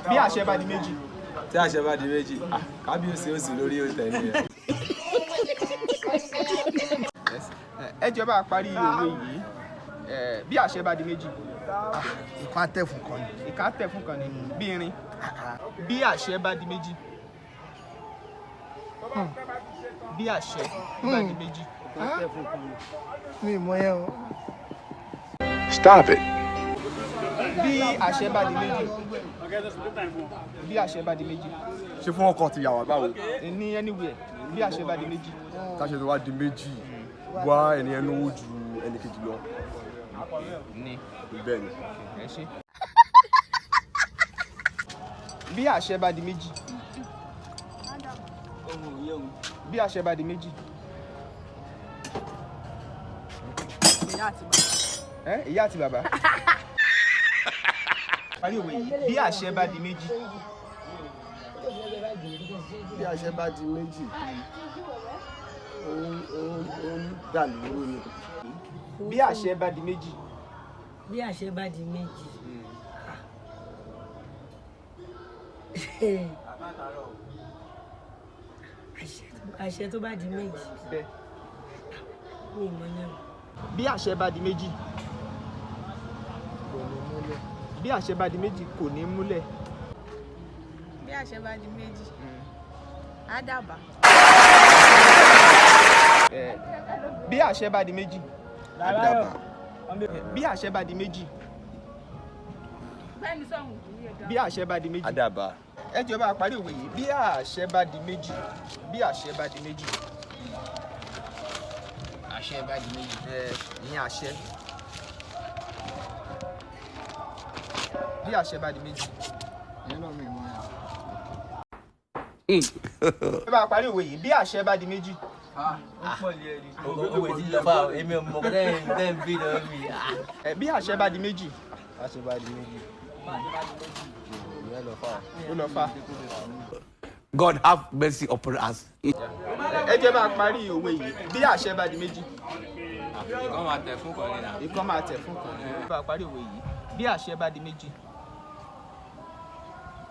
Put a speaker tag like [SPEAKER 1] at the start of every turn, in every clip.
[SPEAKER 1] Bí àṣẹ bá di méjì.
[SPEAKER 2] Tí àṣẹ bá di méjì, ah, kábíyèsí ó sì lórí òtẹ̀ nìyẹn.
[SPEAKER 1] Yes. Ẹ jọ̀ọ́, bá a parí òwe yìí. Bí àṣẹ bá di méjì.
[SPEAKER 3] Ìkan àtẹ̀fún kan ni.
[SPEAKER 1] Ìka tẹ̀ fún kan ni bí irin. Bí àṣẹ bá di méjì. Bí àṣẹ bá di méjì.
[SPEAKER 3] Mi ì mọ yẹn o.
[SPEAKER 4] Stop it.
[SPEAKER 1] Bí àṣẹ bá di méjì. Bí àṣẹ bá di méjì.
[SPEAKER 5] Ṣé fún ọkọ ti yàwó báwo?
[SPEAKER 1] Ní anywhere, bí àṣẹ bá di méjì.
[SPEAKER 5] Táṣẹ tó wá di méjì wá, ẹni ẹnu owó ju ẹni kejì lọ.
[SPEAKER 1] Ní.
[SPEAKER 5] Bẹ́ẹ̀ ni.
[SPEAKER 1] Ẹ ṣe. Bí àṣẹ bá di méjì. Bí àṣẹ bá di méjì.
[SPEAKER 6] Ìyá àti bàbá.
[SPEAKER 1] Ẹ ìyá àti bàbá. Parí òwe yìí: bí àṣẹ bá di méjì.
[SPEAKER 3] Bí àṣẹ bá di méjì, ó ń dà lóró ni.
[SPEAKER 1] Bí àṣẹ bá di méjì.
[SPEAKER 7] Bí àṣẹ bá di méjì, àṣẹ tó bá di méjì.
[SPEAKER 1] Bẹ́ẹ̀.
[SPEAKER 7] Mi ì mọ̀ náà.
[SPEAKER 1] Bí àṣẹ bá di méjì. Bí àṣẹ bá di méjì, kò ní múlẹ̀.
[SPEAKER 6] Bí àṣẹ bá di méjì, á dàbà.
[SPEAKER 1] Bí àṣẹ bá di méjì.
[SPEAKER 3] Àdàbà.
[SPEAKER 1] Bí àṣẹ bá di méjì.
[SPEAKER 6] Bẹ́ẹ̀ni sọ̀hún.
[SPEAKER 1] Bí àṣẹ bá di méjì.
[SPEAKER 2] Àdàbà.
[SPEAKER 1] Ẹ jọ̀ọ́, bá a parí òwe yìí: bí àṣẹ bá di méjì. Bí àṣẹ bá di méjì.
[SPEAKER 3] Àṣẹ bá di méjì.
[SPEAKER 1] Ẹ ìyẹn àṣẹ. Bí àṣẹ bá di méjì.
[SPEAKER 3] Ìyẹn náà, mi ì mọ yẹn.
[SPEAKER 1] Ẹ bá a parí òwe yìí: bí àṣẹ bá di méjì.
[SPEAKER 8] Owó ti lọ fà, èmi ò mọ̀ tẹ́ ń bí lọ́wọ́ mi.
[SPEAKER 1] Ẹ bí àṣẹ bá di méjì.
[SPEAKER 3] Àṣẹ bá di méjì. Ìyẹn lọ fà.
[SPEAKER 1] Ó lọ fà.
[SPEAKER 4] God have mercy upon us.
[SPEAKER 1] Ẹ jẹ́ bá a parí òwe yìí: bí àṣẹ bá di méjì.
[SPEAKER 2] Ìkan máa tẹ̀ fún kan nínú.
[SPEAKER 1] Ìkan máa tẹ̀ fún kan. Ẹ bá a parí òwe yìí: bí àṣẹ bá di méjì.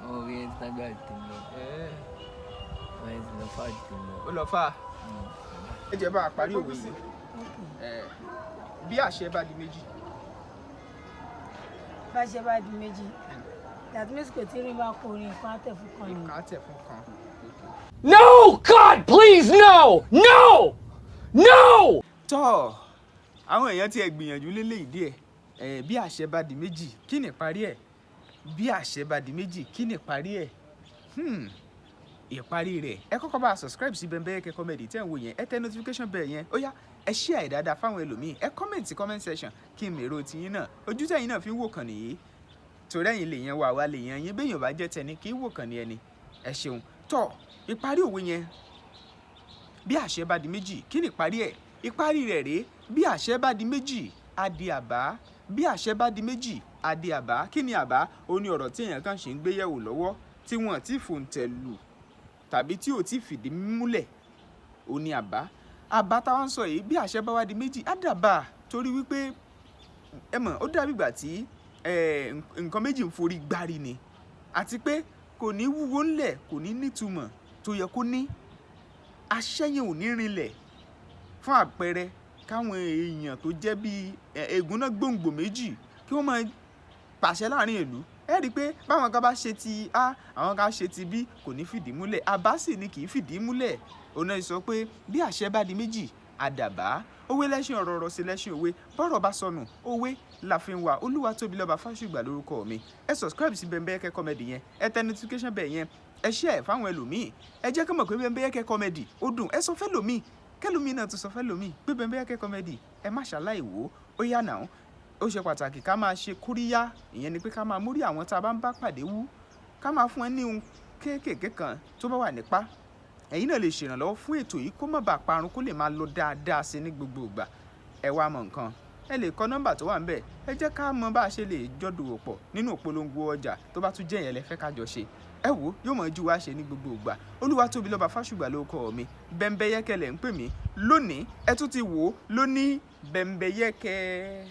[SPEAKER 8] Owó yẹn ti lágbára jù tèmi lọ. Owó yẹn ti lọ fà jù tèmi lọ.
[SPEAKER 1] Ó lọ fà. Ẹ jẹ́ bá a parí òwe yìí. Bí àṣẹ bá di méjì.
[SPEAKER 7] Bá àṣẹ bá di méjì, that means kò tí rí bá kó orin, ìkan àtẹ̀fún kan ni.
[SPEAKER 1] Ìkan tẹ̀ fún kan.
[SPEAKER 9] No! God, please, no! No! No!
[SPEAKER 1] Tọ́ àwọn èèyàn tí ẹ gbìyànjú lélẹ́yìí díẹ̀. Ẹ bí àṣẹ bá di méjì, kí ni ìparí ẹ̀? Bí àṣẹ bá di méjì, kí ni ìparí ẹ̀? Ìparí rẹ̀, ẹ kọ́kọ́ bá a subscribe sí Bembeyeke Comedy tẹ́ ń wò yẹn, ẹ tẹ notification bell yẹn, ó yá, ẹ share ẹ̀ dáadáa fáwọn ẹlòmíì, ẹ comment sí comment section kí n mèrò tiyín náà, ojú tẹ̀yin náà fi ń wò kàn nìyí, torí ẹ̀yin lè yan wà wá lè yan yín, béèyàn bá jẹ́ tẹni kì í wò kàn ní ẹni. Ẹ ṣeun. Tọ́ ìparí òwe yẹn, bí àṣẹ bá di méjì, kí ni ìparí ẹ̀? Ìparí rẹ̀ rèé: bí àṣẹ bá di méjì, á di àbá. Bí àṣẹ bá di méjì, á di àbá. Kí ni àbá? Ó ní ọ̀rọ̀ tí èèyàn kan ṣì ń gbé yẹ̀wò lọ́wọ́, tí wọ́n ti fòǹtẹ̀ lù tàbí tí ò tí fìdí múlẹ̀, ó ní àbá. Àbá táwa ń sọ yìí, bí àṣẹ bá wá di méjì, á dàbà, torí wípé ẹ mọ̀, ó dàbí ìgbà tí nǹkan méjì ń forí gbárí ni, àti pé kò ní wúwo ńlẹ̀, kò ní nítumọ̀ tó yẹ kó ní, àṣẹ yẹn ò ní rinlẹ̀. Fún àpẹẹrẹ, káwọn èèyàn tó jẹ́ bíi ègún náà gbòǹgbò méjì kí wọ́n máa pàṣẹ láàrin ìlú, ẹ rí i pé báwọn kan bá ṣe ti A, àwọn kan ṣe ti B, kò ní fìdí múlẹ̀. Àbá sì ni kì í fìdí múlẹ̀. Òun náà sọ pé bí àṣẹ bá di méjì, àdàbá. Òwe lẹ́ṣin ọ̀rọ̀, ọ̀rọ̀ sí lẹ́ṣin òwe. Bọ́rọ̀ bá sọnù, òwe la fi ń wà. Olúwatóbilọ́ba Fásùgbà lórúkọ mi. Ẹ subscribe sí Bembeyeke Comedy yẹn, ẹ tẹ notification bell yẹn, ẹ share ẹ̀ fáwọn ẹlòmíì, ẹ jẹ́ kí mọ̀ pé Bembeyeke Comedy ó dùn. Ẹ sọ fẹ́lòmíì, kẹlòmíì náà tún sọ fẹ́lòmíì pé Bembeyeke Comedy, ẹ má ṣàláì wò ó. Ó yá náà, ó ṣe pàtàkì ká máa ṣe kóríyá. Ìyẹn ni pé ká máa mórí àwọn tá a bá ń bá pàdé wú, ká máa fún ẹ ní ohun kéékèèké kan tó bá wà nípa. Ẹ̀yin náà lè ṣèrànlọ́wọ́ fún ètò yìí kó má bàa parun, kó lè máa lọ dáadáa sí ní gbogbo ìgbà. Ẹ wá mọ nǹkan, ẹ lè kọ nọ́mbà tó wà ńbẹ̀, ẹ jẹ́ ká mọ bá a ṣe lè jọ dòwò pọ̀ nínú ìpolongo ọjà. Tó bá tún jẹ́ yẹn lẹ fẹ́ ká jọ ṣe, ẹ wò, yóò mọ̀ ju wá ṣe ní gbogbo ìgbà. Olúwatóbilọ́ba Fásùgbà lórúkọ mi. Bembeyeke lẹ̀ ń pè mí. Lónìí, ẹ tún ti wò ó lóní Bembeyeke.